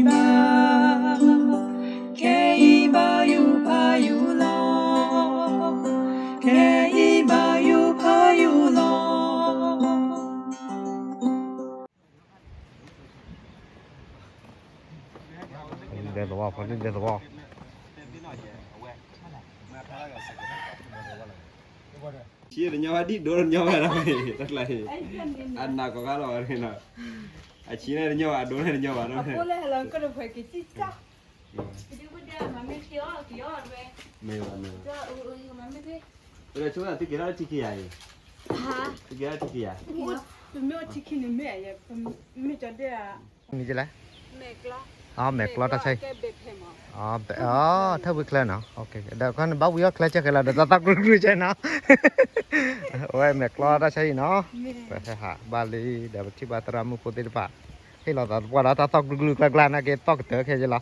ခဲအံၤဘၣ်ယူၤဖးယူၤလီၤ, ခဲအံၤဘၣ်ယူၤဖးယူၤလီၤ. ဒဲသဝီ ဖီလံဒဲသဝီ ဆံတညီဘၣ် ဒံၣ်ဒိတညီဘၣ်လီၤ, တကျါအံၤ အနးကီးဂၤလီၤနီၤ, အဆံန့ၣ်တညီဘၣ် အဒိန့ၣ်တညီဘၣ်နီၤ, မ့ၢ်ဘၣ်မ့ၢ်ဘၣ်, ပမ့ၢ်အိၣ်ထံခံန့ၣ်မ့ၢ်, မ့ၢ်ကီဒဲဧါ, မ့ၢ်ကျီ, မဲာ်ကျီတၢ်ဆါအံၤ, ထၢၣ်ဝံချၢနီၤ, ဒီးခီန့ၣ်ဘၣ်ဝံၤအီၣ်ချၢကဲခဲလၢာ် ဒီးတၢ်သီၣ်ကလုာ်ကလုာ်ကဲနီၤ, အဝဲမဲာ်ကျီတၢ်ဆါအံၤနီၤ, ပဟဲဟးဘၣ်လံ ဒီးပထံၣ်ဘၣ်သရၣ်မုၣ်ဖိသ့ၣ်တဖၣ်, ဟ့ၣ်လီၤသးသပှၢ်ဒီးတၢ်သီၣ်ကလုာ်ကလုာ်ကျါကျါနာ်က့ သီၣ်ကတၢၢ်ခဲယဲလီၤ.